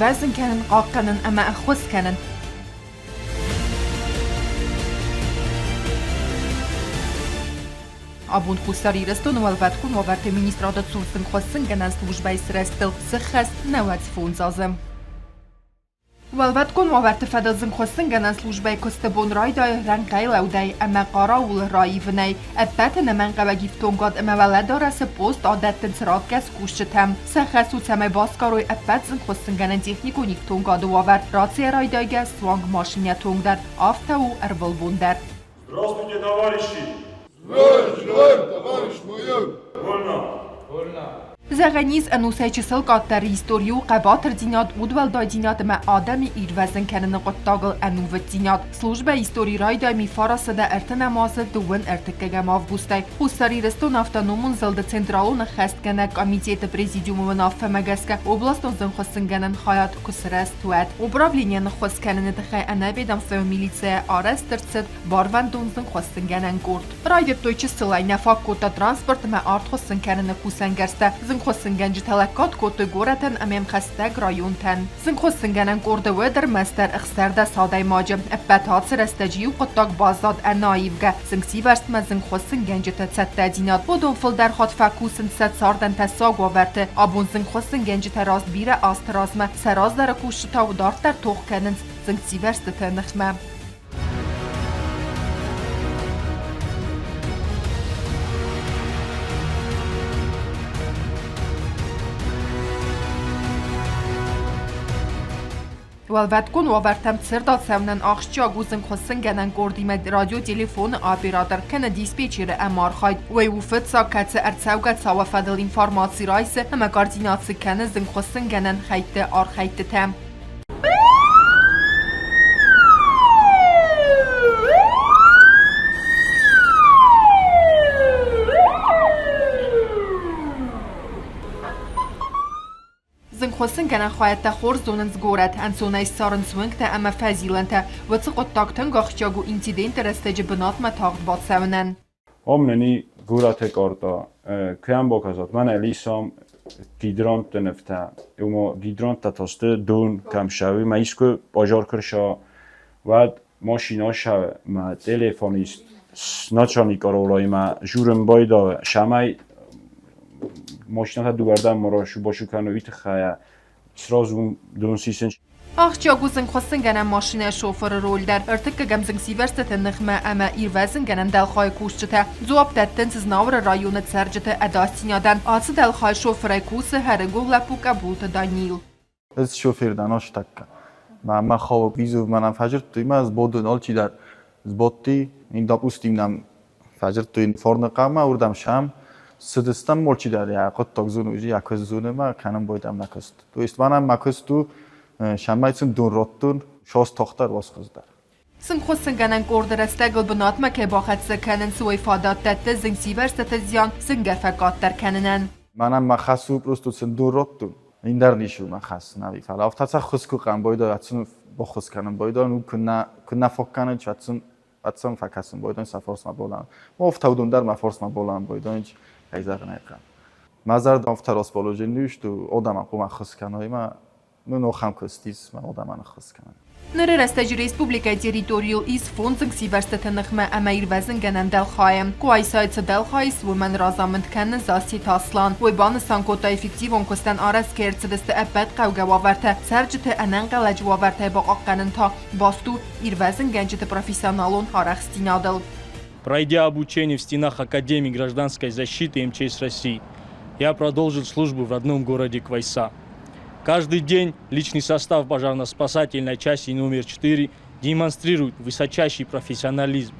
Ирвӕзын кӕнын, хъахъхъӕнын ӕмӕ ӕххуыс кӕнын. Абон Хуссар Ирыстоны Уӕлвӕткон уавӕрты министрады цур зынгхуыссынгӕнӕн службӕйы сырӕзтыл сыххӕст 95 азы. Уӕлвӕткон уавӕрты фӕдыл зынгхуыссынгӕнӕн службӕйы куысты бон райдайы рӕнхъӕй лӕудӕй ӕмӕ хъараулы раивынӕй. Ӕппӕт ӕнӕмӕнгхъӕуӕг ифтонгад ӕмӕ уӕлӕдарӕсы пост адӕттынц радгӕс кусджытӕм. Сӕ хӕс у, цӕмӕй басгарой ӕппӕт зынгхуыссынгӕнӕн техникон ифтонгады уавӕр, рацийӕ райдайгӕ суанг машинӕты онг дӕр. Афтӕ у ӕрвылбон дӕр. Здравствуйте, товарищи! Здравия товарищ майор! Вольно! Вольно! Зӕгъӕн ис, ӕнусӕй чысыл къаддӕр истори у хъӕбатырдзинад, удуӕлдайдзинад ӕмӕ адӕмы ирвӕзын кӕныны хъуыддагыл ӕнувыддзинад. Службӕ истори райдайы 1930 азы дыууын ӕртыккӕгӕм августӕй. Хуссар Ирыстоны автономон зылды Централон ӕххӕстгӕнӕг комитеты президиумы уынаффӕмӕ гӕсгӕ областон зынгхуыссынгӕнӕн хайад куы сырӕзт, уӕд. Управленийӕ ныххуыс кӕныны тыххӕй ӕнӕведомствӕйон милицӕйӕ арӕзт ӕрцыд барвӕндон зынгхуыссынгӕнӕн къорд. Райдыдтой чысылӕй, нӕ фаг кодта транспорт ӕмӕ арт хуыссын кӕныны кусӕнгӕрзтӕ. Зынгхуыссынгӕнджытӕ лӕггад кодтой горӕтӕн ӕмӕ ӕмхӕстӕг районтӕн. Зынгхуыссынгӕнӕн къорды уӕд ӕрмӕстдӕр 16 адӕймаджы. Ӕппӕт ацы рӕстӕджы иу хъуыддаг баззад ӕнӕаивгӕ зынгсивӕрзтмӕ зынгхуыссынгӕнджыты цӕттӕдзинад. Уыдон фылдӕр хатт фӕкусынц сӕ цардӕн тӕссаг уавӕрты. Абон зынгхуыссынгӕнджытӕ раст бирӕ азты размӕ сӕ раздӕры кусджытау дарддӕр тох кӕнынц зынгсивӕрзтыты ныхмӕ. Уӕлвӕткон уавӕртӕм цырд ацӕуынӕн ахсджиаг у зынгхуыссынгӕнӕн къордимӕ радиотелефоны оператор кӕнӕ диспетчеры ӕмархайд. Уый у фыццаг, кӕцы ӕрцӕугӕ цауы фӕдыл информаци райсы ӕмӕ координаци кӕны зынгхуыссынгӕнӕн хӕйтты архӕйдтытӕ. Зынгхуыссынгӕнӕн хайӕдтӕ хорз зонынц горӕт, ӕнцонӕй ссарынц уынгтӕ ӕмӕ фӕзилӕнтӕ. Уыцы хъуыддаг тынг ахсджиаг у инциденты рӕстӕджы бынатмӕ тагъд бацӕуынӕн. Омнени горӕты карта кӕм баказат, мӕнӕ лисам гидранты нывтӕ. Уымӕ гидранттӕ та сты дон кӕм сӕуы, мӕ искуы пожар куы рса, уӕд машина сӕуы, мӕ телефонист начальник Аролаимӕ журын байдауы, сӕмӕй машинӕтӕ дыууӕрдӕм ма рашу-башу кӕной, уый тыххӕй сразу дон сисын. Ахсджиаг у зынгхуыссынгӕнӕн машинӕйы шофыры роль дӕр. Ӕртыккӕгӕм зынгсивӕрзтыты ныхмӕ ӕмӕ ирвӕзынгӕнӕн дӕлхайы кусджытӕ дзуапп дӕттынц Знауыры районы цӕрджыты ӕдасдзинадӕн. Ацы дӕлхайы шофырӕй кусы ӕрыгон лӕппу Къӕбулты Даниил. Ӕз шофер дӕн астӕккӕ. Мӕ хъӕуы визов мӕнӕн фӕдзырдтой мӕ сбоды алчидӕр сбадти. Допустим, нӕм фӕдзырдтой форны хъӕмӕ, уырдӕм сӕм цыдыстӕм алчидӕр йӕ хъуыддаг зоны, йӕ куыст зоны мӕ кӕнын байдӕм нӕ куыст. То есть мӕнӕн мӕ куыст у сӕмӕй сын дон раттон, сос тохтӕр, уасхуыздӕр. Зынгхуыссынгӕнӕн къорды рӕстӕгыл бынатмӕ кӕй бахӕццӕ кӕнынц, уый фадат дӕтты зынгсивӕрзтыты зиан зынгӕ фӕкъаддӕр кӕнынӕн. Мӕнӕн мӕ хӕс у просто сын дон раттун. Ӕндӕр ницы у мӕ хӕс, нӕви. Фӕлӕ афтӕ цӕх хуыз куы хъӕн бойдой, ацын баххуыс кӕнын бойдон, у куыннӕ куыннӕ фӕккӕнын, ацын ацын фӕкӕсын бойдон сӕ форсмӕ болан. Офтӕ уыдон дӕр мӕ форсмӕ болан бойдон, кӕй зӕгъын ӕй хъӕуы. Мӕ зӕрдӕ афтӕ расположен ис, одӕм хъуамӕ ӕххуыс кӕной мӕ Ну, ахӕм куыст ис, мӕ одӕм ӕххуыс кӕнын. Ныры рӕстӕджы республикӕйы территорийыл ис фондз зынгсивӕрзтыты ныхмӕ ӕмӕ ирвӕзынгӕнӕн дӕлхайы. Къуайсайы цы дӕлхай ис, уымӕн разамынд кӕны Зассеты Аслан. Уый банысан кодта, эффективон куыстӕн арӕзт кӕй ӕрцыдысты ӕппӕт хъӕугӕ уавӕртӕ, цӕрджыты ӕнӕнхъӕлӕджы уавӕртӕй бахъахъхъӕнын та баст у ирвӕзынгӕнджыты профессионалон арӕхстдзинадыл. Пройдя обучение в стенах Академии гражданской защиты МЧС России, я продолжил службу в родном городе Квайса. Каждый день личный состав пожарно-спасательной части номер 4 демонстрирует высочайший профессионализм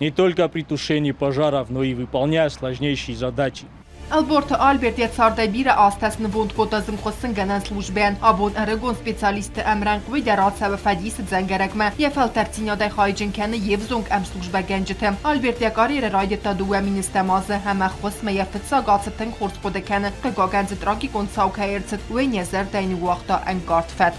не только при тушении пожаров, но и выполняя сложнейшие задачи. Ӕлборты Альберт йӕ цардӕй бирӕ азтӕ снывонд кодта зынгхуыссынгӕнӕн службӕйӕн. Абон ӕрыгон специалистты ӕмрӕнхъ уый дӕр ацӕуы фӕдисы дзӕнгӕрӕгмӕ. Йӕ фӕлтӕрддзинадӕй хайджын кӕны йе взонг ӕмслужбӕгӕнджыты. Альберт йӕ карьерӕ райдыдта 2010 азы ӕмӕ ӕххуысмӕ йӕ фыццаг ацыд тынг хорз хъуыды кӕны. Хъыгагӕн дзы трагикон цау кӕй ӕрцыд, уый йӕ зӕрдӕйы ныууагъта ӕнкъард фӕд.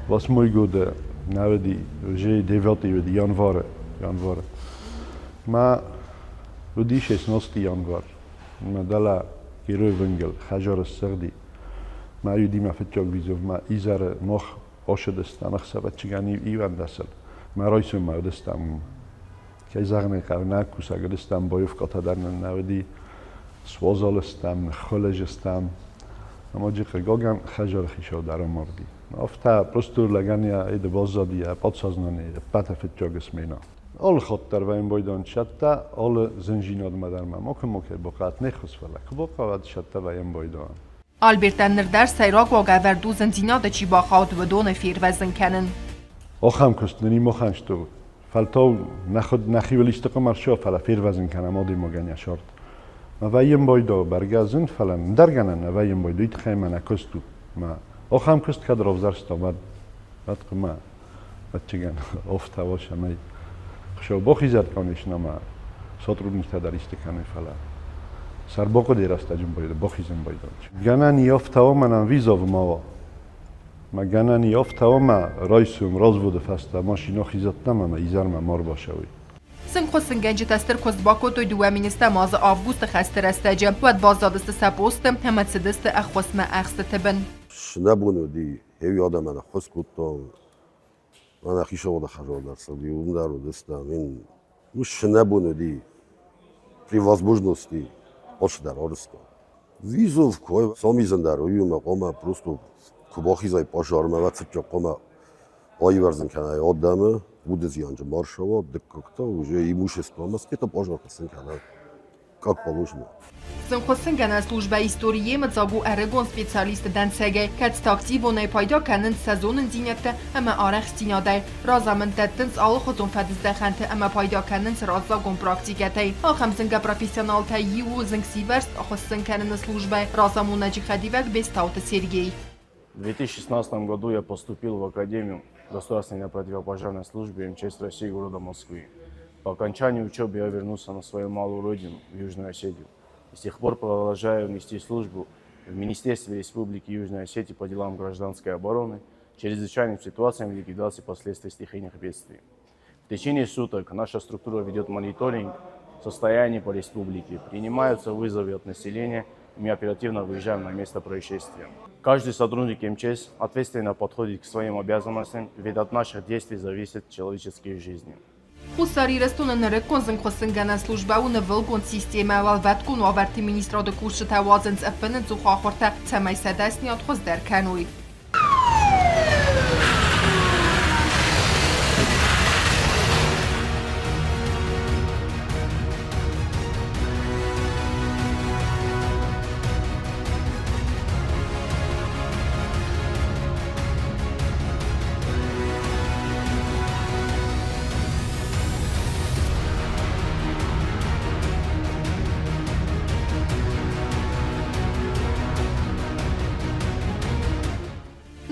Восьмой года наведи уже девятый января января. Ма уыди 16 январь. Мӕ дӕлӕ Герой вынгыл хӕдзары ссыгъди. Ма юди ма фыццаг визов ма изӕры мах ошыдыстам ӕхсӕвӕччыгӕн иуӕндӕсыл. Ма райсом ма уыдыстам, кӕй зӕгъын ӕй хъӕуы, нӕ кусӕг уыдыстам, боевкъатӕ дӕр нын нӕ уыди, суазал стӕм, ныххуылыз стӕм. Ӕмӕ хъыгагӕн хӕдзары хицау дӕр амарди. Афтӕ просто лӕгӕн йӕ эды баззади йӕ подсознание ӕппӕты фыццаг смена. Алы хатт дӕр вӕййын байдон сӕттӕ, алы зынзинадмӕ дӕр мӕ макуы макӕй бахъӕуӕд не ххуыс, фӕлӕ куы бахъӕуӕд, сӕттӕ вӕййын байдон. Альбертӕн ныр дӕр сӕйраг уагӕвӕрд у зындзинады чи бахауд, уыдоны фервӕзын кӕнын. Ахӕм куыст нын имохӕн сты. Фӕлтау нӕхиуыл исты къуым ӕрцӕуа, фӕлӕ фервӕзын кӕнӕм адӕймагӕн йӕ цард. Мӕ вӕййын байдау бӕргӕ зын, фӕлӕ ндӕр гӕнӕн нӕ вӕййын байдау, уый тыххӕй мӕ нӕ куыст у. Мӕ ахӕм куыст кӕд равзӕрстам, уӕд уӕд хъуымӕ ӕвӕццӕгӕн офтауа, цӕмӕй Хуыцау бахизӕд, конечно, ӕмӕ сотрудниктӕ дӕр исты кӕной, фӕлӕ сӕрбахъуыдыйы рӕстӕджы бахизын байдайы. Гӕнӕн и ӕфтауа мӕнӕн визовы ма уа. Мӕ гӕнӕн и ӕфтауа мӕ райсом разводы фӕстӕ машинӕ хизӕдтӕм ӕмӕ изӕрмӕ ма рбацӕуой. Зынгхуыссынгӕнджытӕ стыр куыст бакодтой 2 000 азы августы хӕсты рӕстӕджы. Уӕд баззадысты сӕ посты ӕмӕ цыдысты ӕххуысмӕ ӕхстыты бын. Цы нӕ бон уыди, еуи адӕмӕн ӕххуыс кодтон. Мӕнӕ хицауады хӕдзар дӕр цыди, уым дӕр уыдыстӕм. Ин ус нӕ бон уыди при возможности алцыдӕр арызтон. Визов кой сомизын дӕр уыимӕ хъуамӕ просто куы бахизай пожармӕ, уӕд фыццаг хъуамӕ аивӕрзын кӕнай адӕмы, уды зианджын ма рцӕуа, дыккаг та уже имуществомӕ это пожар хъусын кӕнай. как положено. Зынгхуыссынгӕнӕн службӕ истори йемыдзаг у ӕрыгон специалистты дӕнцӕгӕй, кӕцытӕ активонӕй пайда кӕнынц сӕ зонындзинӕдтӕ ӕмӕ арӕхстдзинадӕй, разамынд дӕттынц алыхуызон фӕдыздӕхӕнты ӕмӕ пайда кӕнынц раззагон практикӕтӕй. Ахӕм зынгӕ профессионалтӕй иу у зынгсивӕрзт хуыссын кӕныны службӕйы разамонӕджы хӕдивӕг Бестауты Сергей. В 2016 году я поступил в Академию государственной противопожарной службы МЧС России города Москвы. По окончании учебы я вернулся на свою малую родину, в Южную Осетию. И с тех пор продолжаю нести службу в Министерстве Республики Южная Осетия по делам гражданской обороны, чрезвычайным ситуациям и ликвидации последствий стихийных бедствий. В течение суток наша структура ведет мониторинг состояния по республике, принимаются вызовы от населения, и мы оперативно выезжаем на место происшествия. Каждый сотрудник МЧС ответственно подходит к своим обязанностям, ведь от наших действий зависят человеческие жизни. Хуссар Ирыстоны нырыккон зынгхуыссынгӕнӕн службӕ у нывылгонд системӕ. Уӕлвӕткон уавӕрты министрады кусджытӕ уадзынц ӕппынӕдзух ахуыртӕ, цӕмӕй сӕ дӕсныйад хуыздӕр кӕной.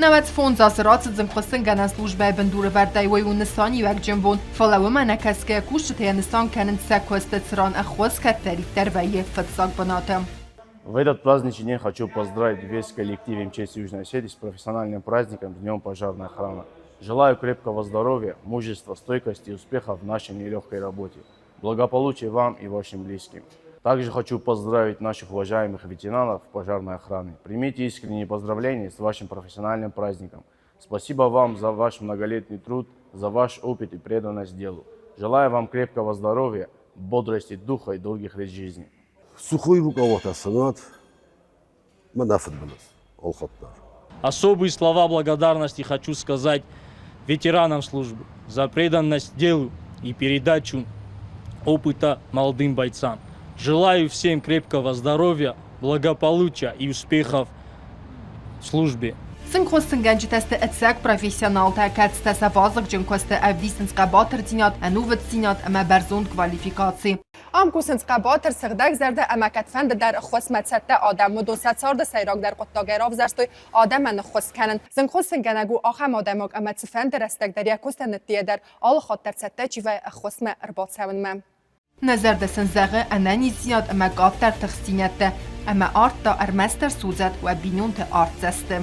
95 азы рацыд зынгхуыссынгӕнӕн службӕйы бындурӕвӕрдӕй, уый у нысаниуӕгджын бон, фӕлӕ уымӕ нӕ кӕсгӕ, кусджытӕ йӕ нысан кӕнынц сӕ куысты, цыран ӕххуыс кӕддӕриддӕр вӕййы фыццаг бынаты. В этот праздничный день хочу поздравить весь коллектив МЧС Южной Осетии с профессиональным праздником Днем пожарной охраны. Желаю крепкого здоровья, мужества, стойкости и успехов в нашей нелегкой работе. Благополучия вам и вашим близким. Также хочу поздравить наших уважаемых ветеранов пожарной охраны. Примите искренние поздравления с вашим профессиональным праздником. Спасибо вам за ваш многолетний труд, за ваш опыт и преданность делу. Желаю вам крепкого здоровья, бодрости духа и долгих лет жизни. Сухой рукавата сынат, мӕ нӕ фыдбылыз, алхатт дӕр. Особые слова благодарности хочу сказать ветеранам службы за преданность делу и передачу опыта молодым бойцам. Желаю всем крепкого здоровья, благополучия и успехов в службе. Зынгхуыссынгӕнджытӕ сты ӕцӕг профессионалтӕ, кӕцытӕ сӕ вазыгджын куысты ӕвдисынц хъӕбатырдзинад, ӕнувыддзинад ӕмӕ бӕрзонд квалификаци. Ам кусынц хъӕбатыр, сыгъдӕгзӕрдӕ ӕмӕ кӕдфӕнды дӕр ӕххуысмӕ цӕттӕ адӕм. Уыдон сӕ царды сӕйрагдӕр хъуыддагӕй равзӕрстой адӕмӕн ӕххуыс кӕнын. Зынгхуыссынгӕнӕг у ахӕм адӕймаг ӕмӕ цыфӕнды рӕстӕг дӕр йӕ куыстӕн ныддийӕ дӕр алы хатт дӕр цӕттӕ чи вӕййы ӕххуысмӕ ӕрбацӕуынмӕ. Нӕ зӕрдӕ сын зӕгъы ӕнӕниздзинад ӕмӕ къаддӕр тыхстдзинӕдтӕ, ӕмӕ арт та ӕрмӕстдӕр судзӕд уӕ бинонты артдзӕсты.